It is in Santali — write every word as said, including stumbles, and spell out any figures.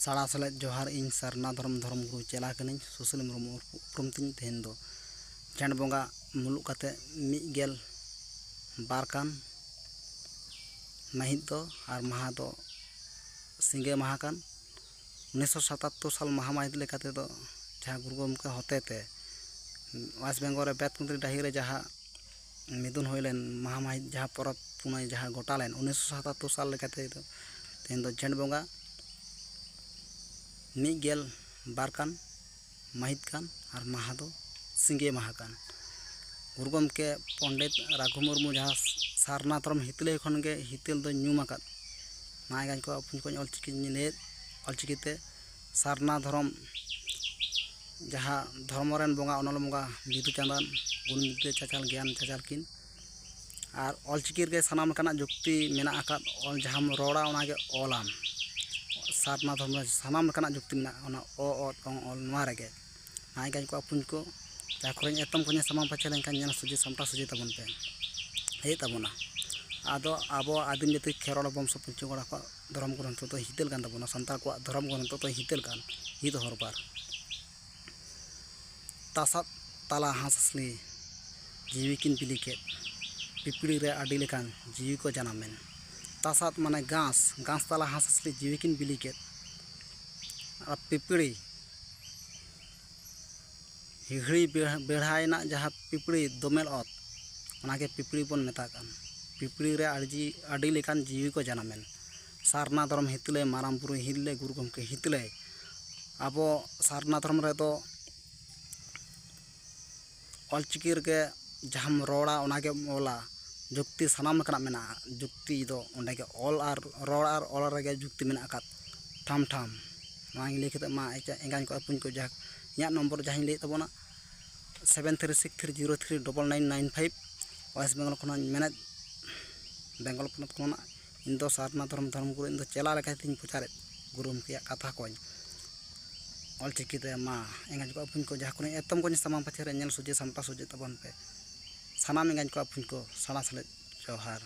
ᱥᱟᱲᱟ ᱥᱮᱞᱮᱫ ᱡᱚᱦᱟᱨ᱾ ᱤᱧ ᱥᱟᱨᱱᱟ ᱫᱷᱚᱨᱚᱢ ᱫᱷᱚᱨᱚᱢ ᱜᱩᱨᱩ ᱪᱮᱞᱟ ᱠᱟᱹᱱᱟᱹᱧ᱾ ᱥᱩᱥᱤᱞ ᱢᱩᱨᱢᱩ ᱩᱨᱯᱩ-, ᱩᱯᱨᱩᱢ ᱛᱤᱧ᱾ ᱛᱮᱦᱮᱧ ᱫᱚ ᱡᱷᱮᱸᱴ ᱵᱚᱸᱜᱟ ᱢᱩᱞᱩᱜ ᱠᱟᱛᱮ ᱢᱤᱫ ᱜᱮᱞ ᱵᱟᱨ ᱠᱟᱱ ᱢᱟᱹᱦᱤᱛ ᱫᱚ, ᱟᱨ ᱢᱟᱦᱟ ᱫᱚ ᱥᱤᱸᱜᱮ ᱢᱟᱦᱟ ᱠᱟᱱ᱾ ᱩᱱᱤᱥᱥᱚ ᱥᱟᱛᱟᱛᱛᱳᱨ ᱥᱟᱞ ᱢᱟᱦᱟ ᱢᱟᱹᱦᱤᱛ ᱞᱮᱠᱟ ᱛᱮᱫᱚ ᱡᱟᱦᱟᱸ ᱜᱩᱨᱩ ᱜᱚᱢᱠᱮ ᱦᱚᱛᱮᱛᱮ ᱳᱭᱮᱥᱴ ᱵᱮᱝᱜᱚᱞ ᱨᱮ ᱵᱮᱛᱠᱩᱸᱫᱽᱨᱤ ᱰᱟᱹᱦᱤ ᱨᱮ ᱡᱟᱦᱟᱸ ᱢᱤᱫᱩᱱ ᱦᱩᱭ ᱞᱮᱱ, ᱢᱟᱦᱟ ᱢᱟᱹᱦᱤᱛ ᱡᱟᱦᱟᱸ ᱯᱚᱨᱚᱵᱽ ᱯᱩᱱᱟᱹᱭ ᱡᱟᱦᱟᱸ ᱜᱚᱴᱟ ᱞᱮᱱ ᱩᱱᱤᱥᱥᱚ ᱥᱟᱛᱟᱛᱛᱳᱨ ᱥᱟᱞ ᱞᱮᱠᱟᱛᱮ ᱫᱚ ᱛᱮᱦᱮᱧ ᱫᱚ ᱡᱷᱮᱸᱴ ᱵᱚᱸᱜᱟ ᱢᱤᱫ ᱜᱮᱞ ᱵᱟᱨ ᱠᱟᱱ ᱢᱟᱹᱦᱤᱛ ᱠᱟᱱ, ᱟᱨ ᱢᱟᱦᱟ ᱫᱚ ᱥᱤᱸᱜᱮ ᱢᱟᱦᱟ ᱠᱟᱱ᱾ ᱜᱩᱨᱩ ᱜᱚᱢᱠᱮ ᱯᱚᱱᱰᱤᱛ ᱨᱟᱹᱜᱷᱩ ᱢᱩᱨᱢᱩ ᱡᱟᱦᱟᱸ ᱥᱟᱨᱱᱟ ᱫᱷᱚᱨᱚᱢ ᱦᱤᱛᱟᱹᱞᱤᱭᱟᱹ ᱠᱷᱚᱱ ᱜᱮ ᱦᱤᱛᱟᱹᱞ ᱫᱚ ᱧᱩᱢ ᱟᱠᱟᱫ᱾ ᱢᱟ ᱮᱸᱜᱟᱧ ᱠᱚ ᱟᱹᱯᱩᱧ ᱠᱚᱧ ᱚᱞᱪᱤᱠᱤᱧ ᱞᱟᱹᱭᱮᱫ, ᱚᱞᱪᱤᱠᱤ ᱛᱮ ᱥᱟᱨᱱᱟ ᱫᱷᱚᱨᱚᱢ ᱡᱟᱦᱟᱸ ᱫᱷᱚᱨᱢᱚ ᱨᱮᱱ ᱵᱚᱸᱜᱟ ᱚᱱᱚᱞ ᱵᱚᱸᱜᱟ ᱵᱤᱫᱩ ᱪᱟᱸᱫᱟᱱ ᱜᱩᱱ ᱵᱤᱫᱽᱫᱟᱹ ᱪᱟᱪᱟᱞ ᱜᱮᱭᱟᱱ ᱪᱟᱪᱟᱞ ᱠᱤᱱ᱾ ᱟᱨ ᱚᱞᱪᱤᱠᱤ ᱨᱮᱜᱮ ᱥᱟᱱᱟᱢ ᱞᱮᱠᱟᱱᱟᱜ ᱡᱩᱠᱛᱤ ᱢᱮᱱᱟᱜ ᱟᱠᱟᱫ᱾ ᱚᱞ ᱡᱟᱦᱟᱸᱢ ᱨᱚᱲᱟ ᱚᱱᱟᱜᱮ ᱚᱞᱟᱢ᱾ ᱥᱟᱨᱱᱟ ᱫᱷᱚᱨᱢᱚ ᱨᱮ ᱥᱟᱱᱟᱢ ᱞᱮᱠᱟᱱᱟᱜ ᱡᱩᱠᱛᱤ ᱢᱮᱱᱟᱜᱼᱟ, ᱚᱱᱟ ᱚ, ᱚᱛ, ᱚᱝ, ᱚᱞ, ᱱᱚᱣᱟ ᱨᱮᱜᱮ᱾ ᱢᱟ ᱮᱸᱜᱟᱧ ᱠᱚ ᱟᱹᱯᱩᱧ ᱠᱚ, ᱡᱟᱦᱟᱸ ᱠᱚᱨᱮᱧ ᱮᱛᱚᱢ ᱠᱚᱧᱮ ᱥᱟᱢᱟᱝ ᱯᱟᱪᱷᱮ ᱞᱮᱱᱠᱷᱟᱱ ᱧᱮᱞ ᱥᱚᱡᱷᱮ ᱥᱟᱢᱴᱟᱣ ᱥᱚᱡᱷᱮ ᱛᱟᱵᱚᱱ ᱯᱮ, ᱦᱮᱡ ᱛᱟᱵᱚᱱᱟ᱾ ᱟᱫᱚ ᱟᱵᱚ ᱟᱹᱫᱤᱢ ᱡᱟᱹᱛᱤ ᱠᱷᱮᱨᱣᱟᱲ ᱵᱚᱝᱥᱚ ᱯᱚᱧᱪᱚ ᱜᱚᱲᱟ ᱠᱚᱣᱟᱜ ᱫᱷᱚᱨᱚᱢ ᱜᱨᱚᱱᱛᱷᱚ ᱫᱚ ᱦᱤᱛᱟᱹᱞ ᱠᱟᱱ ᱛᱟᱵᱚᱱᱟ, ᱥᱟᱱᱛᱟᱲ ᱠᱚᱣᱟᱜ ᱫᱷᱚᱨᱚᱢ ᱜᱨᱚᱱᱛᱷᱚ ᱫᱚ ᱦᱤᱛᱟᱹᱞ ᱠᱟᱱ, ᱦᱤᱛ ᱦᱚᱨ ᱵᱟᱨ᱾ ᱛᱟᱥᱟᱫ ᱛᱟᱞᱟ ᱦᱟᱸᱥ ᱦᱟᱸᱥᱞᱤ ᱡᱤᱣᱤ ᱠᱤᱱ ᱵᱤᱞᱤ ᱠᱮᱫ, ᱯᱤᱯᱤᱲᱤ ᱨᱮ ᱟᱹᱰᱤ ᱞᱮᱠᱟᱱ ᱡᱤᱣᱤ ᱠᱚ ᱡᱟᱱᱟᱢᱮᱱ᱾ ᱛᱟᱥᱟᱫ ᱢᱟᱱᱮ ᱜᱟᱸᱥ, ᱜᱟᱸᱥ ᱛᱟᱞᱟ ᱦᱟᱸᱥ ᱦᱟᱸᱥᱞᱤ ᱡᱤᱣᱤ ᱠᱤᱱ ᱵᱤᱞᱤ ᱠᱮᱫ, ᱟᱨ ᱯᱤᱯᱤᱲᱤ ᱦᱤᱦᱤᱲᱤ ᱵᱮᱲ-, ᱵᱮᱲᱦᱟᱭᱮᱱᱟ ᱡᱟᱦᱟᱸ ᱯᱤᱯᱤᱲᱤ ᱫᱳᱢᱮᱞ ᱚᱛ, ᱚᱱᱟᱜᱮ ᱯᱤᱯᱤᱲᱤ ᱵᱚᱱ ᱢᱮᱛᱟᱜ ᱠᱟᱱ᱾ ᱯᱤᱯᱤᱲᱤ ᱨᱮ ᱟᱹᱰᱤ, ᱟᱹᱰᱤ ᱞᱮᱠᱟᱱ ᱡᱤᱣᱤ ᱠᱚ ᱡᱟᱱᱟᱢᱮᱱ᱾ ᱥᱟᱨᱱᱟ ᱫᱷᱚᱨᱚᱢ ᱦᱤᱛᱟᱹᱞᱟᱹᱭ, ᱢᱟᱨᱟᱝ ᱵᱩᱨᱩ ᱦᱤᱛᱟᱹᱞᱟᱹᱭ, ᱜᱩᱨᱩ ᱜᱚᱢᱠᱮ ᱦᱤᱛᱟᱹᱞᱟᱹᱭ᱾ ᱟᱵᱚ ᱥᱟᱨᱱᱟ ᱫᱷᱚᱨᱚᱢ ᱨᱮᱫᱚ ᱚᱞᱪᱤᱠᱤ ᱨᱮᱜᱮ ᱡᱟᱦᱟᱸᱢ ᱨᱚᱲᱟ ᱚᱱᱟᱜᱮᱢ ᱚᱞᱟ᱾ ᱡᱩᱠᱛᱤ ᱥᱟᱱᱟᱢ ᱞᱮᱠᱟᱱᱟᱜ ᱢᱮᱱᱟᱜᱼᱟ᱾ ᱡᱩᱠᱛᱤ ᱫᱚ ᱚᱸᱰᱮ ᱜᱮ ᱚᱞ ᱟᱨ ᱨᱚᱲ ᱟᱨ ᱚᱞ ᱨᱮᱜᱮ ᱡᱩᱠᱛᱤ ᱢᱮᱱᱟᱜ ᱟᱠᱟᱫ ᱴᱷᱟᱢ ᱴᱷᱟᱢ᱾ ᱱᱚᱣᱟᱧ ᱞᱟᱹᱭ ᱠᱟᱛᱮᱫ ᱢᱟ ᱮᱸᱜᱟᱧ ᱠᱚ ᱟᱹᱯᱩᱧ ᱠᱚ, ᱡᱟᱦᱟᱸ ᱤᱧᱟᱹᱜ ᱱᱚᱢᱵᱚᱨ ᱡᱟᱦᱟᱸᱧ ᱞᱟᱹᱭᱮᱫ ᱛᱟᱵᱚᱱᱟ, seven three six three zero three double nine nine five. West Bengal ᱠᱷᱚᱱᱟᱜ ᱢᱮᱱᱮᱫ, ᱵᱮᱝᱜᱚᱞ ᱯᱚᱱᱚᱛ ᱠᱷᱚᱱᱟᱜ᱾ ᱤᱧ ᱫᱚ ᱥᱟᱨᱱᱟ ᱫᱷᱚᱨᱚᱢ, ᱫᱷᱚᱨᱚᱢ ᱜᱩᱨᱩ, ᱤᱧ ᱫᱚ ᱪᱮᱞᱟ ᱞᱮᱠᱟ ᱛᱮᱧ ᱯᱨᱚᱪᱟᱨᱮᱫ ᱜᱩᱨᱩ ᱜᱚᱢᱠᱮᱭᱟᱜ ᱠᱟᱛᱷᱟ ᱠᱚᱧ᱾ ᱚᱞᱪᱤᱠᱤ ᱛᱮ ᱢᱟ ᱮᱸᱜᱟᱧ ᱠᱚ ᱟᱹᱯᱩᱧ ᱠᱚ, ᱡᱟᱦᱟᱸ ᱠᱚᱨᱮ ᱮᱛᱚᱢ ᱠᱚᱧ ᱥᱟᱢᱟᱝ ᱯᱟᱪᱷᱮ ᱨᱮ ᱧᱮᱞ ᱥᱚᱡᱷᱮ ᱥᱟᱢᱴᱟᱣ ᱥᱚᱡᱷᱮ ᱛᱟᱵᱚᱱ ᱯᱮ᱾ ᱥᱟᱱᱟᱢ ᱮᱸᱜᱟᱧ ᱠᱚ ᱟᱹᱯᱩᱧ ᱠᱚ ᱥᱟᱲᱟ ᱥᱮᱞᱮᱫ ᱡᱚᱦᱟᱨ᱾